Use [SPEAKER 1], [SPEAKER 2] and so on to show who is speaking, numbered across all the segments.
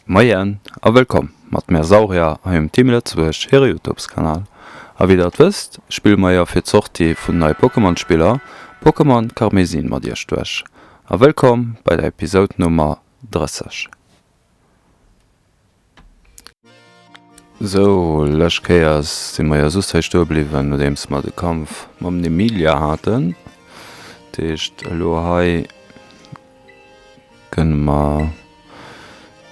[SPEAKER 1] Moien a wëllkomm mat mär Saurier hei um Team Lëtzebuerg hire Youtubes Kanal. A wéi der et wësst spille mer jo fir d'Sortie vun neie Pokémon Spiller Pokémon Karmesin mat iech duerch. A wëllkomm bei der Episode Nummer 30. Sou, lescht Kéier si mer jo soss hei stoe bliwwen nodeems mer de Kampf mam Nemilia haten. Dat heescht elo hei Kënne mer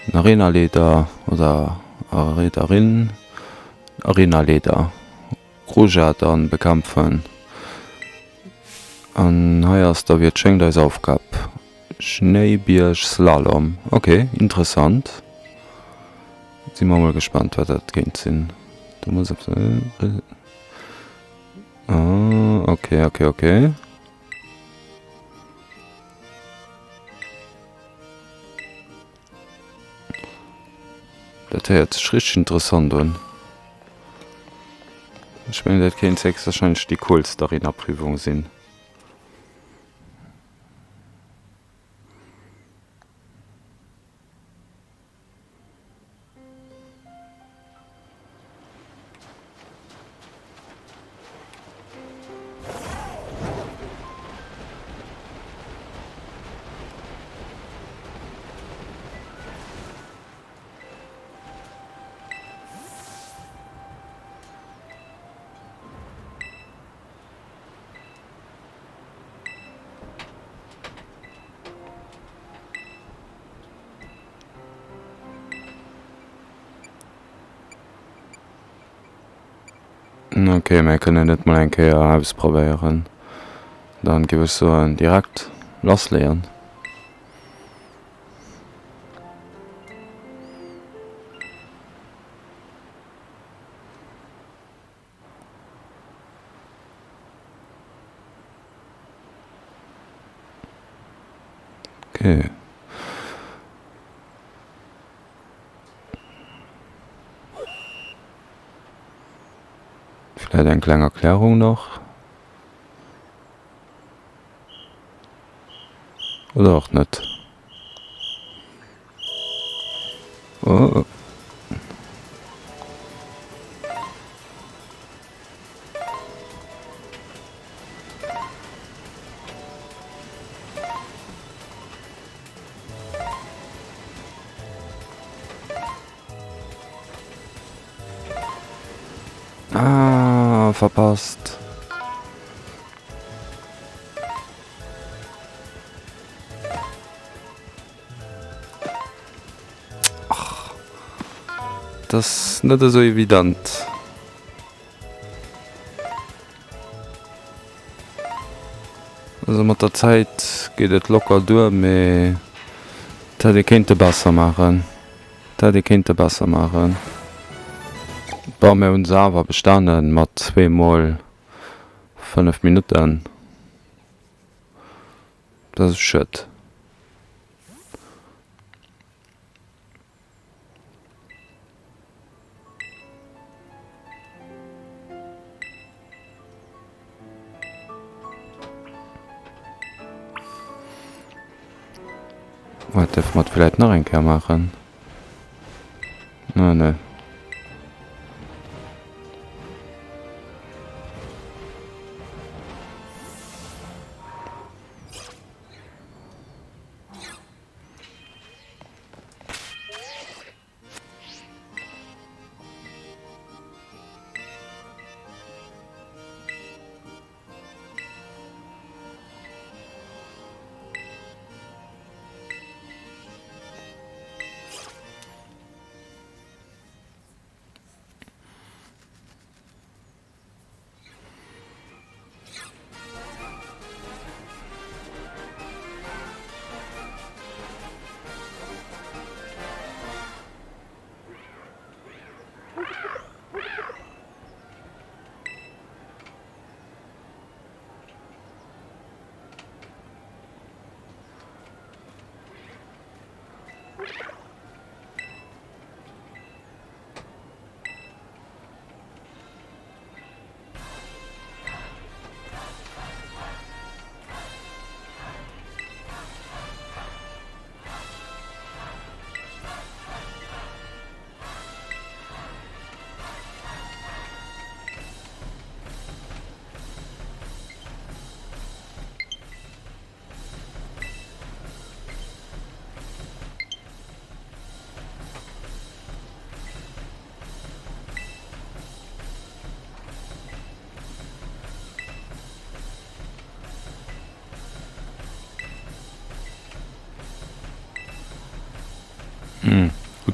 [SPEAKER 1] den Arenaleader oder Areederin, Arenaleader Gruja dann bekämpfen. An hei ass da wéi et schéngt eis Aufgab Schnéibierg Slalom. Ok, interessant. Si mer mol gespannt wat dat kéint sinn. Do muss eppes. Ah, ok, ok, ok. Dat héiert sech richteg interessant un. Ech mengen dat kéint héchstwahrscheinlech déi coolst Arena-Prüfung sinn. Ok, mir kënnen et mol eng Kéier ausprobéieren. Dann géif ech soen direkt lassleeën. Okay. Vläit eng kleng Erklärung nach. Oder och net. Oh. Ah, verpasst. Ach, das ass net esou evident. Also mat der Zäit geet et locker duer, mee et hätt ee kéinte besser maachen. Et hätt ee kéinte besser maachen. Bon, mir hunn se awer bestanen mat zweemol 5 Minutten. Dat ass schued. Wat dierfe mer vläit nach eng Kéier maachen? Ah, nee.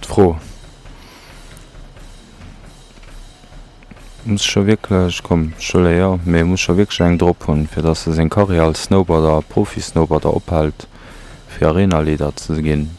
[SPEAKER 1] d'Fro. Muss scho wierklech, komm ech huele jo, mee muss scho wierklech eng drop hunn, fir dass e seng Karriär als Snowboarder, Profi-Snowboarder ophält, fir Arena-Leader ze ginn.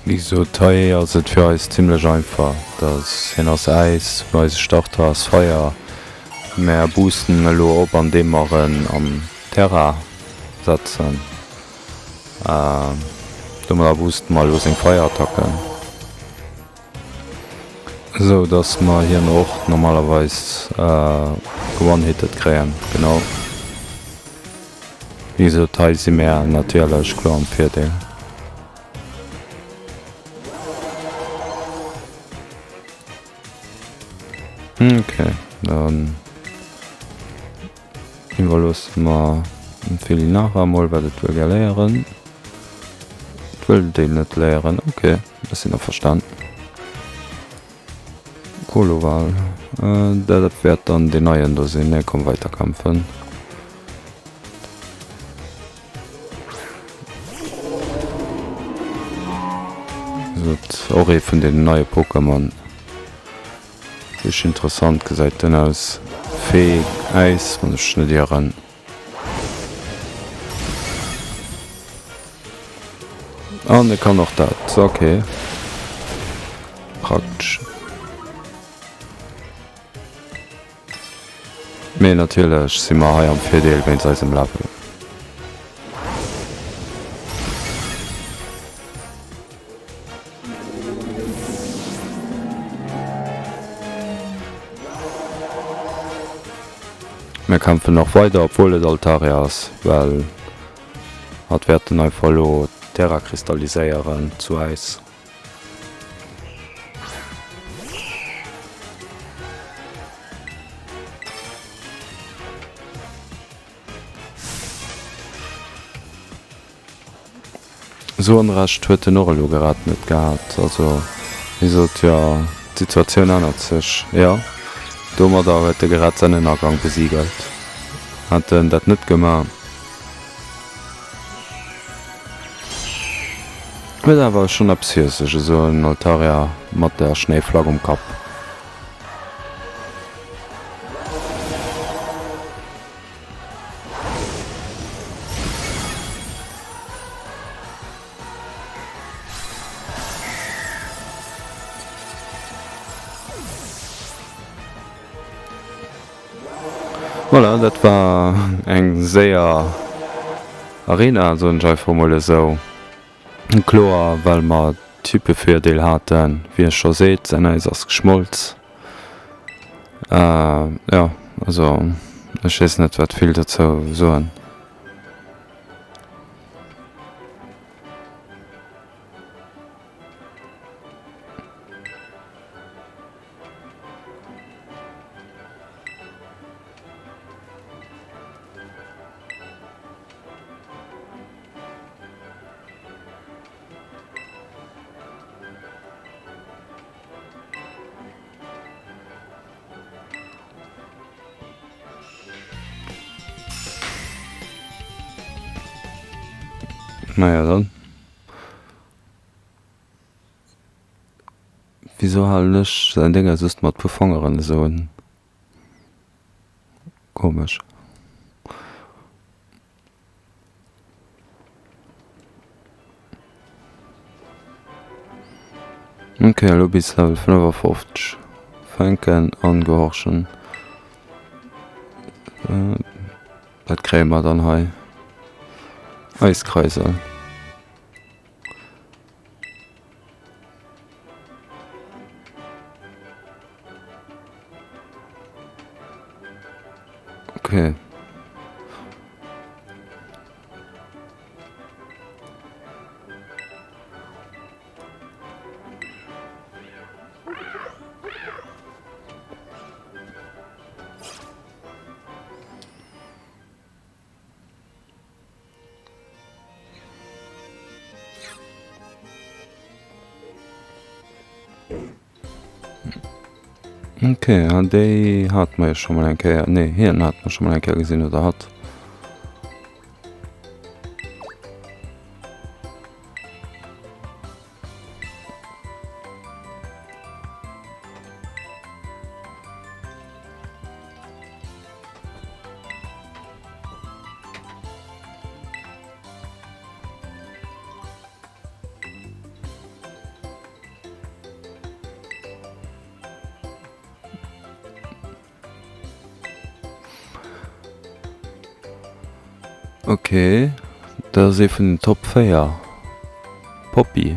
[SPEAKER 1] Wéi gesot, hei ass et fir eis zimlech einfach, dass hien ass Äis, eise Starter ass Feier. Mär boosten elo op andeem mer en am Terra setzen. Domadder boosten mer elo seng Feierattacken, esou dass mer hien och normalerweis geone-hitted kréien. Genau. Wéi gesot, hei si mär natierlech kloer am Virdeel. Ok, dann iwwerloosse mer dem Felinara emol wat et wëll gär léieren. Et wëll déi net léieren, ok, ech sinn averstan. Koloval, dat wäert dann deen neien do sinn. Nee, komm weiter kämpfen. Sot och ee vun den neie Pokémon. Richteg interessant gesäit den aus. Fee, Äis, wann ech net ieren. An e kann och dat, ok. Praktesch. Mee natierlech si mer hei am Virdeel wéinst eisem Level. Mir kämpfen och weider, obwuel et Altaria ass, well hatt wäert den einfach elo Terra kristalliséieren zu Äis. Esou Onrecht huet en och elo grad net gehat. Also hie sot, jo, d'Situatioun ännert sech. Jo, domadder huet e grad säin Ënnergang besigelt. Hätt en dat net gemaach. Huet awer schonn eppes fir sech, esou en Altaria mat der Schnéiflack um Kapp. Voilà, dat war eng séier Arena, soen ech einfach mol esou. Kloer, well mer Typevirdeel haten, wéi ech scho seet, säin Äis ass geschmolz. Jo, also ech weess net wat vill dozou soen. Naja dann. Wisou halen ech säin Dénger just mat puer Fangeren esou un? Komesch. Ok, elo bis Level 55. Fänken an gehorchen. Wat kréie mer dann hei? Eiskreisel. Okay. Ok, an déi hate mer jo scho mol eng Kéier, nee hien hate mer scho mol eng Kéier gesinn, oder hatt. Ok, dat ass ee vun den Top 4. Poppy.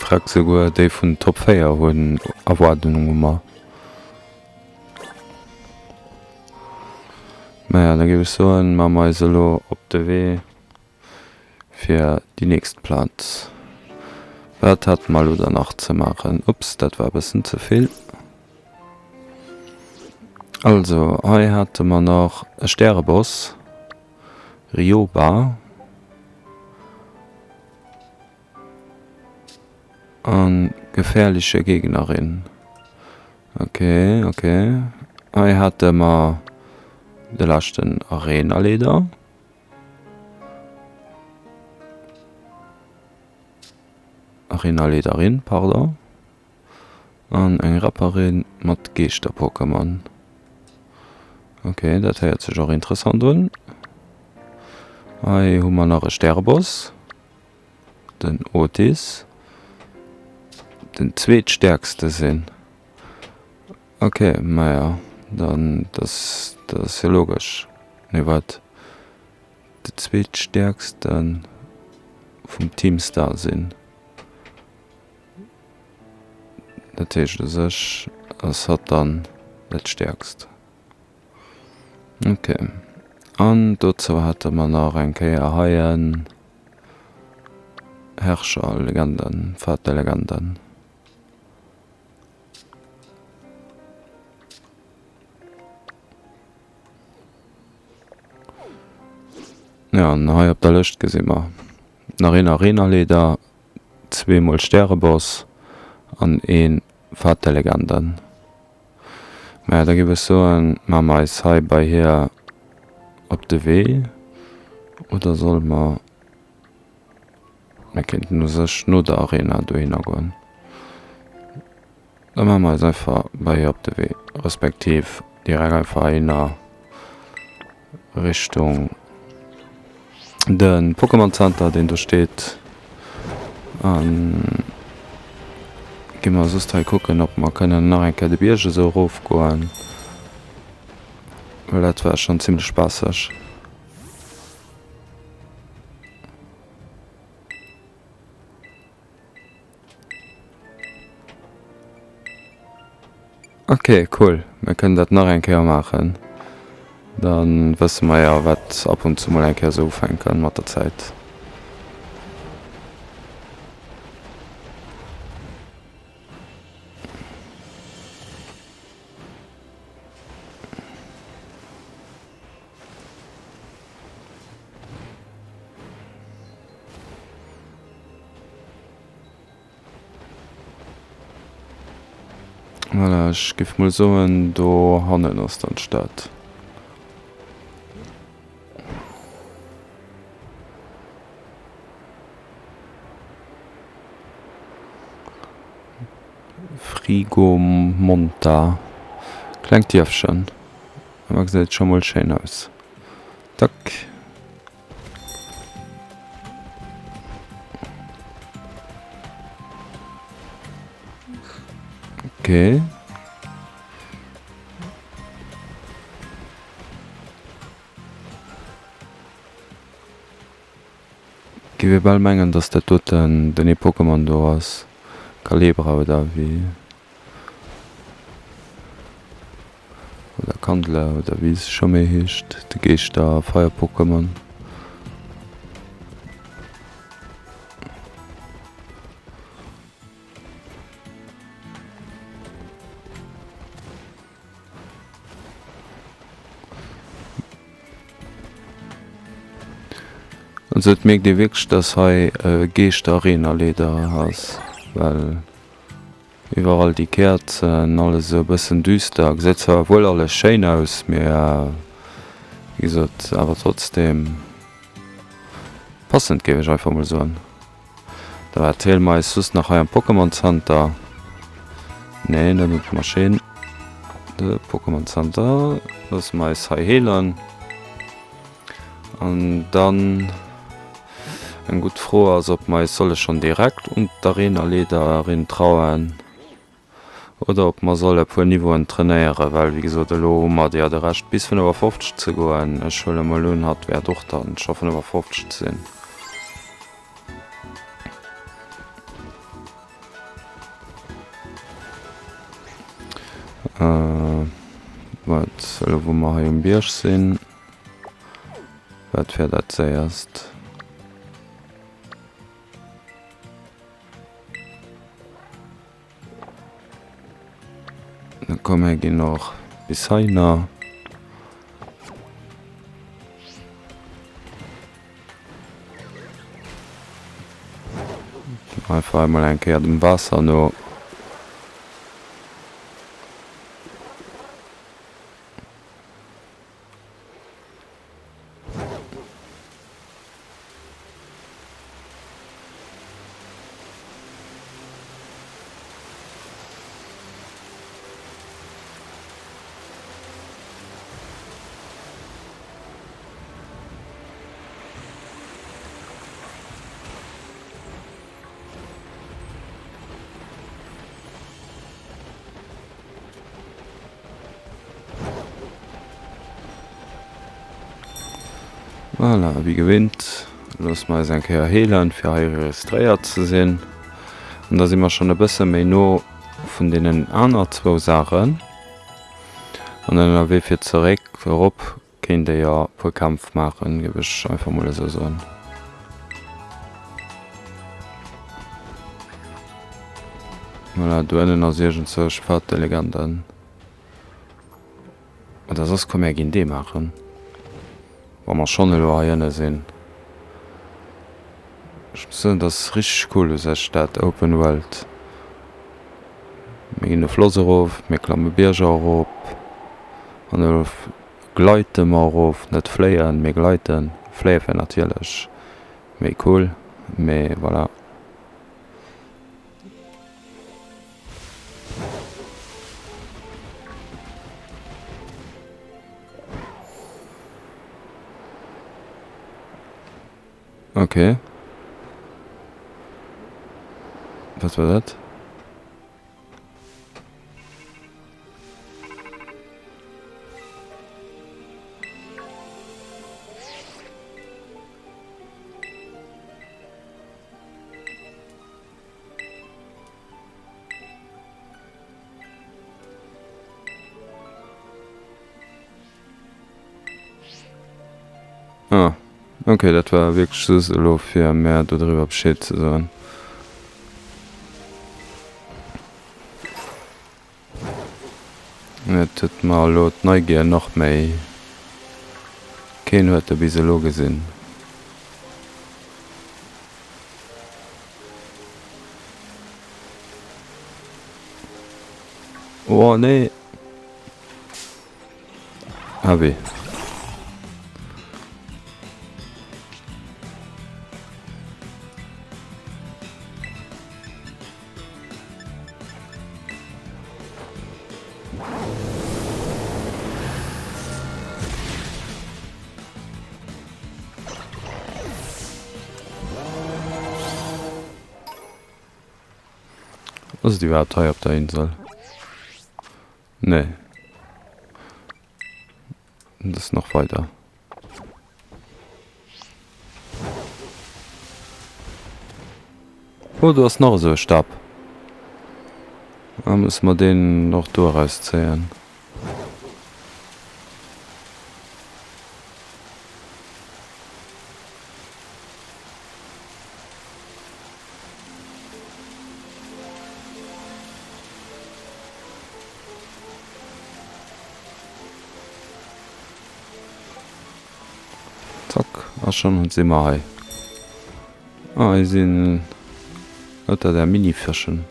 [SPEAKER 1] Freck souguer déi vun Top 4 hunn Erwaardungen u mer. Naja, da géif ech soen, maache mer eis elo op de Wee fir déi nächst Plaz. Wat hate mer elo dann nach ze maachen? Ups, dat war e bëssen ze vill. Also, hei hate mer nach e Stäreboss, Ryoba. An gefährliche Gegnerin. Ok, ok. Hei hate mer de leschten Arenaleader. Arenaleaderin, pardon. An eng Rapperin mat Geeschter-Pokémon. Ok, dat héiert sech och interessant un. Hei hu mer nach e Stäreboss. Den Otis. Den zweetstäerkste sinn. Ok, maja, dann dat dat ass jo logesch. Nee, wat? De zweetstäerkste vum Team Star sinn. Dat heescht u sech ass hatt dann dat Stäerkst. Ok, an dozou hate mer nach eng Kéier hei en Herrscher Legenden, Pfad der Legenden. Jo, an hei op der Lëscht gesi mer nach een Arenaleader, zweemol Stäreboss an ee Pfad der Legenden. Maja, da géif ech soen, maache mer eis hei bei hir op de Wee. Oder solle mer, mir kéinten u sech no der Arena dohinner goen. Da maache mer eis einfach bei hir op de Wee, respektiv direkt einfach heihinner Richtung de Pokémon Center deen do steet an gi mer soss hei kucken ob mer kënnen nach eng Kéier de Bierg esou erof goen, well dat war schonn zimlech spaasseg. Ok cool, mir kënnen dat nach eng Kéier maachen, dann wësse mer jo wat ab und zu mol eng Kéier sou ufänken mat der Zäit. Voilà, ech giff mol soen, do hannen ass dann d'Stad. Frigomonta, klengt Dierfchen, awer gesäit scho mol schéin aus. Tack. Okay. Géif ee bal mengen dass dat doten den ee Pokémon do ass, Calebra oder wéi oder Kandla oder wéi se scho méi heescht, de Geeschter Feier Pokémon. Also et mierkt ee wierklech dass hei e Geeschterarena-Leeder ass, well iwwerall déi Käerzen, alles esou e bëssen düster. Gesäit zwar wuel alles schéin aus, mee wéi gesot awer trotzdem passend géif ech einfach mol soen. Da wat feelt mer eis soss nach hei am Pokémon Center? Nee, net un d'Maschinn. De Pokémon Center. Loosse mer eis hei heelen. An dann eng gutt Fro ass, ob mer eis solle schonn direkt un d'Arena-Leaderin trauen. Oder ob mer solle e puer Niveauen trainéieren, well wéi gesot elo hu mer jo de Recht bis 55 ze goen. Ech huele mol un hatt wäert och dann scho 55 sinn. Wat elo wou mer hei um Bierg sinn, wat wär dat séierst? Da komm mir ginn och bis heiner. Einfach emol eng Kéier dem Waasser no. Voilà, wéi gewinnt loosse mer eis eng Kéier heelen, fir hei registréiert ze sinn. An da si mer schonn e bësse méi no vun deenen aner zwou Saachen. An ënnerwee fir zeréck erop Kéint ee jo e puer Kämpf maachen, géif ech einfach mol esou soen. Voilà, do ënnen ass iergendzousch Pfad der Legenden. Oder soss, komm mär ginn dee maachen, wa mer schonn elo hei ënne sinn. Ech muss soen, dat ass richteg cool u sech, dat Open World. Mir ginn de Floss erof, mir klamme Bierger erop an elo gleite mer erof, net fléien, mee gleiten. Fléie wär natierlech méi cool, mee voilà. Ok. Wat war dat? Ah, ok, dat war wierklech just elo fir mär dodriwwer Bescheed ze soen. Et huet mer elo d'Neigier nach méi. Keen huet e bis elo gesinn. Oh nee! Ah wee. Ass et iwwerhaapt hei op der Insel? Nee. Dat ass nach weider. Oh, do ass nach esou e Stab. Da musse mer deen och do erauszéien. Zack, a schonn si mer hei. Ah, hei sinn lauter där Mini-Fëschen.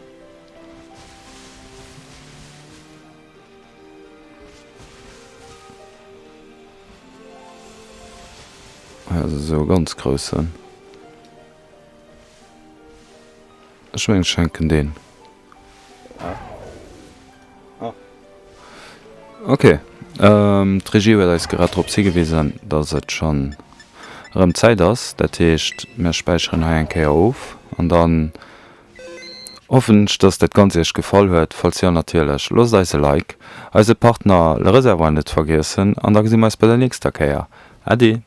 [SPEAKER 1] Hei ass esou e ganz groussen. Ech mengen ech schenken deen. Ok, d'Regie huet eis grad drops higewisen, dass et schonn erëm Zäit ass. Dat heescht, mir späicheren hei eng Kéier of an dann hoffen ech, dass dat Ganzt iech gefall huet. Falls jo, natierlech loosst eis e Like, eise Partner Le Reservoir net vergiessen an da gesi mer eis bei der nächster Kéier. Äddi!